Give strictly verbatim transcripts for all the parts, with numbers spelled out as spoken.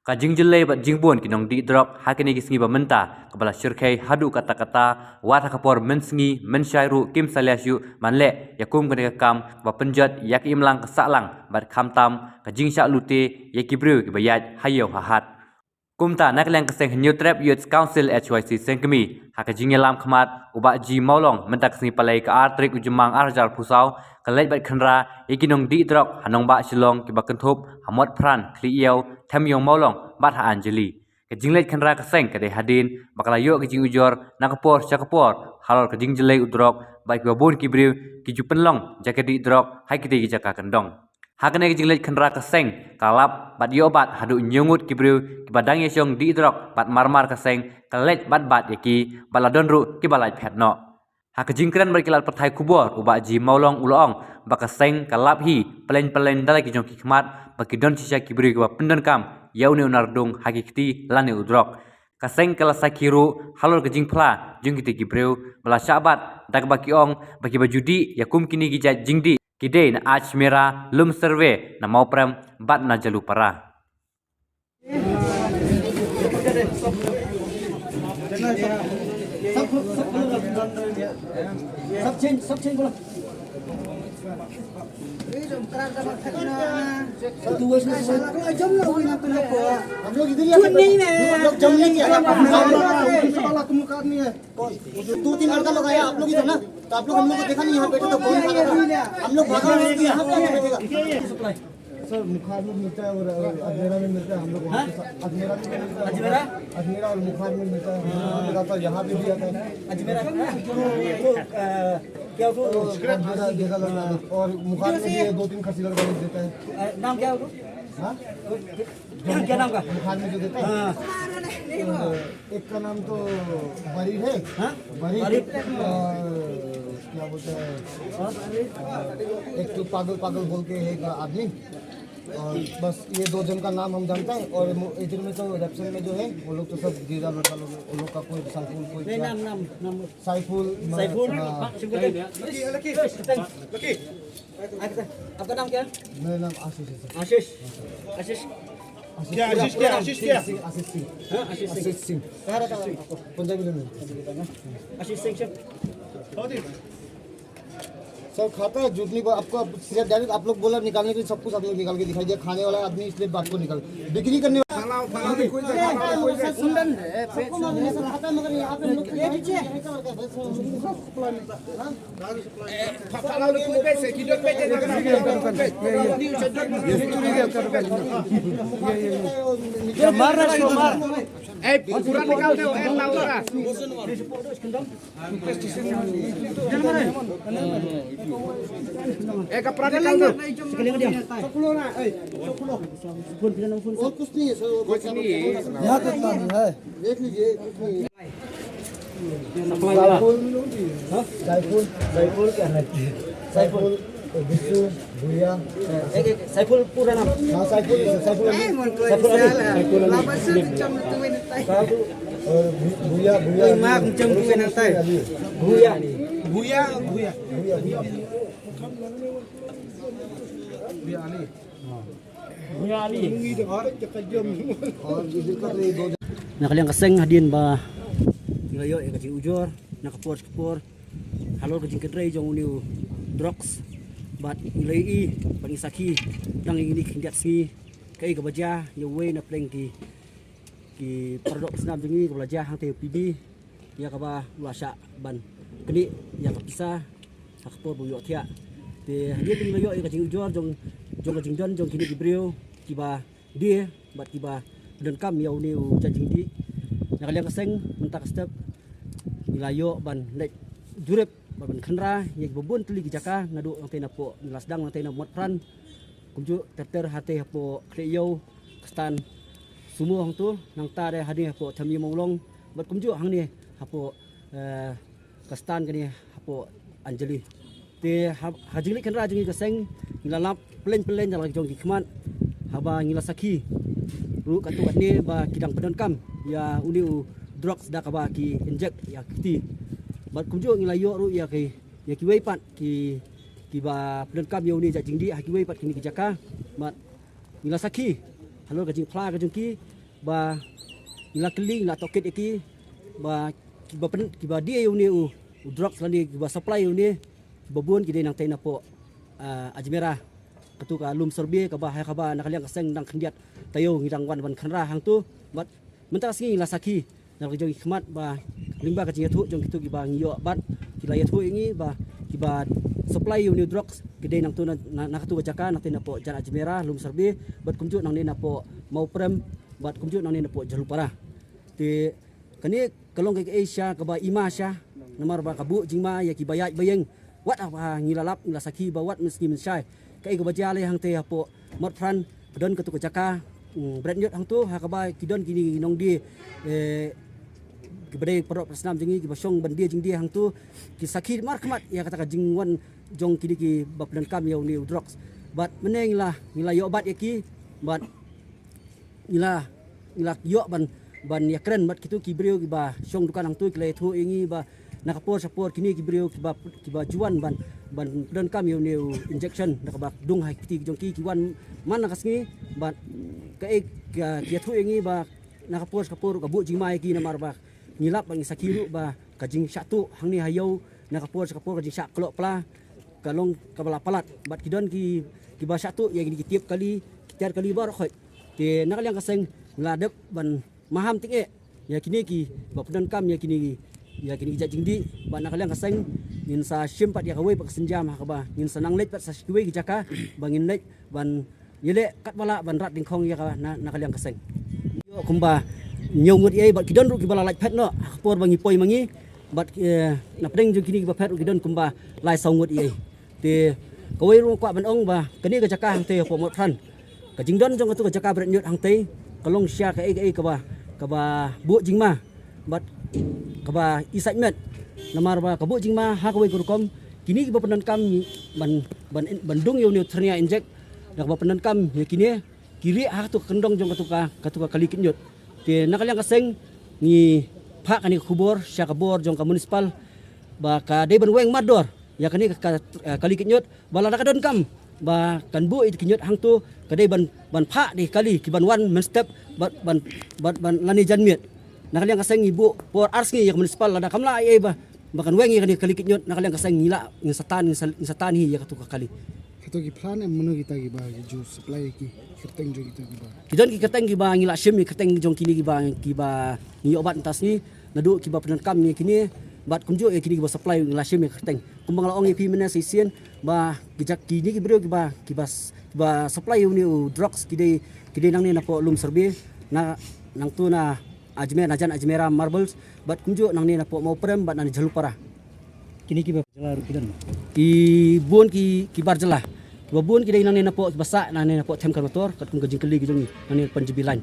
Ka jingjyllei bad jingbun ki nongdih drok ha kine ki sngi ba mynta kaba la shyrkhei haduh katta katta, wat ha ka por mynsngi mynshai ruh kim salia shuh ban leh ïa kum kane ka kam kaba pynjot ïa ka imlang ka sahlang bad khamtam ka jingshah lute ïa ki briew kiba ïaid ha ïew ha hat. Kumta na ka liang ka seng Hynñiewtrep Youth Council H Y C Sengkmie, ha ka jingïalam khmat u Bah G Mawlong mynta ka sngi Palei ka ar tarik u Jymmang ar hajar arphew saw, ka leit bad khynra ïa ki nongdih drok ha nongbah Shillong kiba kynthup ha Motphran, Khlieh Ïew, Themïew Mawlong bad ha Anjali. Ka jingleit khynra ka seng ka dei hadien ba ka la ïoh ka jingujor na ka por sha ka por halor ka jingjyllei u drok bad kiba bun ki briew ki ju pynlong jaka dih drok ha kitei ki jaka kyndong. Ha kane ka jingleit khynra ka seng ka lap bad ïoh bat haduh hynñiew ngut ki briew kiba dang ïashong dih drok bad mar mar ka seng ka leit bad bat ïa ki bad la don ruh kiba lait phet noh. Ha ka jingkren bad ki lad pathai khubor u Bah G Mawlong u la ong ba ka seng ka lap hi pyllein pyllein da la ki jong ki khmat ba ki don shisha ki briew kiba pyndonkam ïa une u nardung ha ki kti lane u drok. Ka seng ka la sakhi ruh halor ka jingphla jong kitei ki briew ba la shah bat da kaba ki ong ba kiba ju dih ïa kum kine ki jait jingdih ki dei na Ajmera, Lumsyrwe, na Mawprem bad na Jalupara. हम लोग इधर ही आके बैठे, हम लोग जम नहीं किया। साला तुम काट नहीं है। दो तीन लड़का लोग आया, आप लोग ही था ना, तो आप लोग हम लोग को देखा नहीं यहाँ बैठे, तो कौन खा रहा था? हम लोग भागा, हम लोग यहाँ पे आके बैठेगा। सर, मुखार में मिलता है और अजमेरा में मिलता है, हम लोग वहाँ पे सा-, अजमेरा में भी मिलता है, अजमेरा? अजमेरा और मुखार में मिलता है, हम लोग को लगा था यहाँ पे भी आता है। अजमेरा, हाँ? तो, अ, क्या उसको अजमेरा जगह लगा है और मुखार में भी दो तीन खसी लड़का लोग देता है। अ, नाम क्या है उसको? हाँ? क्या नाम का? मुखार में जो देता है। हाँ। अ, एक का नाम तो बरीर है। हाँ? बरीर। बरीर। और क्या बोलते हैं? हाँ? एक तो पागल पागल बोल के है एक आदमी। और बस ये दो जन का नाम हम जानते हैं। और मु-, इधर में तो रेप्सन में जो है, वो लोग तो सब गिरा लड़का लोग, वो लोग का कोई साइफुल, कोई नहीं, क्या? नाम, नाम, नाम। साइफुल, मैं, साइफुल। हाँ। लकी, लकी। लकी। आपका नाम क्या है? मेरा नाम आशीष है, सर। आशीष। आशीष। आशीष क्या, सिंह। आशीष क्या, आशीष क्या? सिंह, आशीष सिंह। हाँ, आशीष सिंह। आशीष सिंह। कहाँ रहता है आपको? पंजाबी में। आशीष सिंह, सर। बहुत ही सर, खाता है, झूठ नहीं बोल, आपको आप सीधा डायरेक्ट आप लोग बोला निकालने के लिए, सब कुछ आप लोग निकाल के दिखाई दिया। खाने वाला आदमी इसलिए बात को निकाल, बिक्री करने वाला। खाना, खाना भी कोई दे, खाना भी कोई दे। सबको मालूम है सर, खाता, मगर यहाँ पे हम लोग ये पीछे। खाना वाले को पैसे, किलो पैसे, ये, ये। ये, ये, ये। ये मार रहा है, इसको मार। ए, पूरा निकाल दो, ए, लाओ। एक अपराध निकाल दो। और कुछ नहीं है सर, वो कुछ नहीं है। देख लीजिए, कुछ नहीं है। सैफुल, हाँ? सैफुल, सैफुल क्या है? सैफुल। बिट्टू, भूया। एक, एक, सैफुल पूरा नाम। हाँ, सैफुल ही है, सैफुल अली। सैफुल अली। सैफुल अली। और भू-, भूया, भूया अली। भूया, भूया। भूया, भूया। भूया अली। Na ka liang ka seng hadien ba ngi la ïoh ïa ka jingujor na ka por ka por halor ka jingkynrei jong une u drugs, bad ngi la ïohi bad ngi sakhi dang ïa kine ki khyndiat sngi kaei kaba jia ïa uwei na pdeng ki, ki para doh snam jong ngi kaba la jia hangtei u P B. Ïa kaba u la shah ban knieh ïa ka pisa ha ka por ba u ïohthiah. Te hadien ba ngi la ïoh ïa ka jingujor jong, jong ka jingdon jong kine ki briew kiba die bad kiba pyndonkam ïa une u jait jingdih, na ka liang ka seng mynta ka step ngi la ïoh ban leit jurip bad ban khynra ïa kiba bun tylli ki jaka naduh hangtei napoh, ngi la sdang hangtei na Motphran, kumjuh ter ter hangtei hapoh Khlieh Ïew, ka stand sumo hangto, nangta de hangne hapoh Themïew Mawlong, bad kumjuh hangne hapoh, eh, ka stand kane hapoh Anjali. Te ha, ha jingleit khynra jong ngi ka seng ngi la lap pyllein pyllein da la ki jong ki khmat haba ngi la sakhi ruh katto katne ba ki dang pyndonkam ïa une u drugs da kaba ki inject ïa ki kti. Bad kumjuh ngi la ïoh ruh ïa ki, ïa kiwei pat ki, kiba pyndonkam ïa une u jait jingdih ha kiwei pat kine ki jaka. Bad ngi la sakhi halor ka jingphla ka jong ki Ba ngi la kylli, ngi la tohkit ïa ki ba kiba pyn, kiba die ïa une u, u drugs lane kiba supply ïa une, kiba bun ki dei nangtei napoh, ah, Ajmera. Katu ka Lumsyrbi kaba ha kaba na ka liang ka seng dang khyndiat taïew ngi dang wan ban khynra hangtu. Bad mynta ka sngi ngi la sakhi na ka jong ki khmat ba lyngba ka jingïathuh jong kitu kiba ngi ïoh bad ki la ïathuh ïa ngi ba kiba supply ïa une u drugs ki dei nangtu na, na, na katu ka jaka nangtei napoh Jan Ajmera, Lumsyrbi, bad kumjuh nangne napoh Mawprem, bad kumjuh nangne napoh Jhalupara. Te kane ka long kaei kaei sha kaba ima sha, namar ba ka buh jingma ïa kiba ïaid ba ïeng. Wat haba ngi la lap, ngi la sakhi ba wat mynsngi mynshai kaei kaba jia lei hangtei hapoh Motphran, ka don katu ka jaka, mm, Bretñiut hangtu, ha kaba ki don kine ki nongdie, eh, kiba dei paralok parasnam jong ngi kiba shong ban die jingdie hangtu, ki sakhi markhmat ïa kata ka jingwan jong kine kiba pyndonkam ïa une u drugs. Bad mynne ngi la, ngi la ïoh bat ïa ki, bad ngi la, ngi la ïoh ban, ban ïakren bad kitu ki briew kiba shong dukan hangtu, ki la ïathuh ïa ngi ba na ka por sha por kine ki briew kiba, kiba ju wan ban, ban pyndonkam ïa une u injection da kaba dung ha ki kti jong ki, ki wan man la ka sngi. Bad kaei ka, ki ïathuh ïa ngi ba na ka por sha ka por ka buh jingma ïa ki, namar ba ngi lap ba ngi sakhi ruh ba ka jingshah tuh hangne ha ïew na ka por sha ka por, ka jingshah kloh pla ka long kaba la palat. Bad ki don ki, kiba shah tuh ïa kine ki tiap kali, ki tiar kali baroh khoit. Te na ka liang ka seng ngi la dep ban maham tyngeh ïa kine kiba pyndonkam ïa kine, ïa kine ki jait jingdih. Bad na ka liang ka seng ngin sa shim pat ïa kawei pat ka sienjam ha kaba ngin sa nang leit pat sha kiwei ki jaka ba ngin leit ban ïaleh katba lah ban rat dyngkhong ïa ka na, na ka liang ka seng. Ïoh kumba hynñiew ngut ei, bad ki don ruh kiba la lait phet noh ha ka por ba ngi poi ma ngi. Bad, eh, na pdeng jong kine kiba phet ruh ki don kumba lai saw ngut ei. Te kawei ruh nga kwah ban ong ba kane ka jaka hangtei hapoh Motphran, ka jingdon jong katu ka jaka Bretñiut hangtei ka long sha kaei kaei kaba, kaba buh jingma bad kaba isaitmet. Namar ba ka buh jingma ha kawei ka rukom, kine kiba pyndonkam ban, ban, ban dung ïa une u thyrnia injek, da kaba pyndonkam ïa kine ki rieh ha katu ka kyndong jong katu ka, katu ka kali Kitñiut. Te na ka liang ka seng ngi phah kane ka khubor sha ka bor jong ka municipal ba ka dei ban weng mardor ïa kane ka, ka, eh, kali Kitñiut, ba lada ka donkam ba kan buh ïa ki ñiut hangtu, ka dei ban, ban phah da ki kali kiban wan mynstep bad ban, ban, ban lane janmiet. Na ka liang ka seng ngi buh por ar sngi ïa ka municipal, lada kam lah ei ei ba, ba kan weng ïa kane ka kali Kitñiut, na ka liang ka seng ngi lah, ngin sa tan, ngin sa, ngin sa tan hi ïa katu ka kali. Kato ki phran em mano kita kiba ki ju supply ki kyrteng jong kita kiba? Ki don ki kyrteng kiba ngi la shim ïa ki kyrteng jong kine kiba, kiba ngi ïoh bat mynta sngi, naduh kiba pyndonkam ïa kine bad kumjuh ïa kine kiba supply, ngi la shim ïa ki kyrteng. Kumba nga la ong ïa phi mynne sa shisien ba ki jaka, kine ki briew kiba, kiba, kiba supply ïa une u drugs ki dei, ki dei nangne napoh Lumsyrbi, na, nangtu na Ajmer, na jan Ajmera Marbles, bad kumjuh nangne napoh Mawprem bad nangne Jhalupara. Kine kiba jylla ruh ki don? Ki bun ki, ki bar jylla. Kiba bun ki dei nangne napoh, kiba sah nangne napoh Them Kharmator, katkum ka jingkylli ki jong ngi nangne Panjabi line.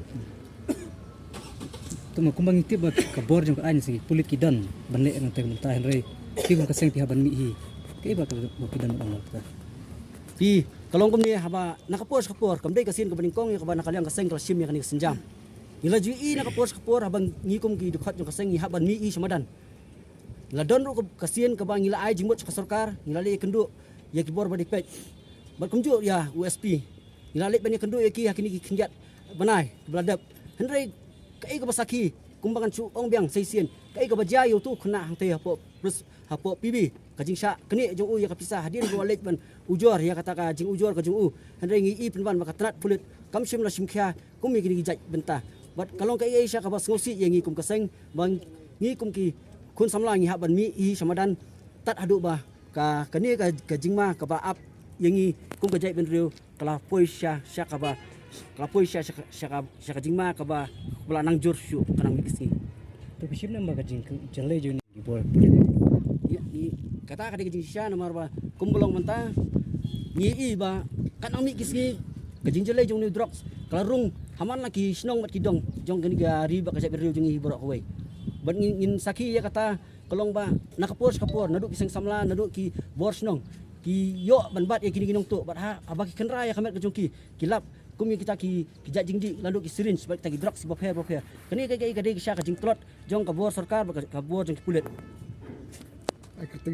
To ma kumba ngi tip ba ka bor jong ka aiñ sa ki pulit ki don ban leh nangta mynta, hynrei phi kum ka seng phi hap ban mih hi. Kaei ba ka, ba phi don ban ong nangta? Phi, ka long kumne, haba na ka por sha ka por kam dei ka sien kaba nyngkong ïa kaba na ka liang ka seng ka la shim ïa kane ka sienjam. Ngi la ju ïohi na ka por sha ka por haba ngi kum ki dkhot jong ka seng ngi hap ban mih hi sha madan. La don ruh ka, ka sien kaba ngi la ai jingmut sha ka sorkar, ngi la leit ïakynduh ïa ki bor ba dei peit. Bad kumjuh ïa u S P, ngi la leit ban ïakynduh ïa ki ha kine ki khyndiat bnai kiba la dep. Hynrei kaei kaba sakhi, kumba ngan shu ong biang sa shisien, kaei kaba jia ïa utu u khynnah hangtei hapoh pris, hapoh P B, ka jingshah knieh jong u ïa ka pisa hadien ba u la leit ban ujor ïa kata ka jingujor ka jong u. Hynrei ngi i pynban ba ka tnat pulit kam shym la shim khia kum ïa kine ki jait bynta. Bad ka long kaei kaei sha kaba sngewsih ïa ngi kum ka seng, ba ngi kum ki khun samla ngi hap ban mih hi sha madan tad haduh ba ka, kane ka, ka jingma kaba ap ïa ngi kum ka jaitbynriew ka la poi sha, sha kaba, ka la poi sha, sha, sha ka, sha ka jingma kaba, kaba la nang jur shuh ka nang mih ki sngi. To phi shim ne em ba ka jing, ka jingleh jong ki bor pulit? Ïa, ngi, kata ka dei ka jingshisha namar ba kumba long mynta ngi i ba ka nang mih ki sngi ka jingjyllei jong une u drugs ka la rung ha man la ki shnong bad ki dong jong kane ka ri bad ka jaitbynriew jong ngi hi baroh kawei. Bad ngin, ngin sakhi ïa kata, ka long ba na ka por sha ka por naduh ki seng samla, naduh ki bor shnong ki ïoh ban bat ïa kine ki nongtuh, bad ha, haba ki khynra ïa ka met ka jong ki, ki lap kum ïa kita ki, ki jait jingdih, naduh ki syringe bad kita ki drugs bapher bapher. Kane ka, ka, ka dei ka sha ka jingtlot jong ka bor sorkar bad ka, ka bor jong ki pulit. Ai kyrteng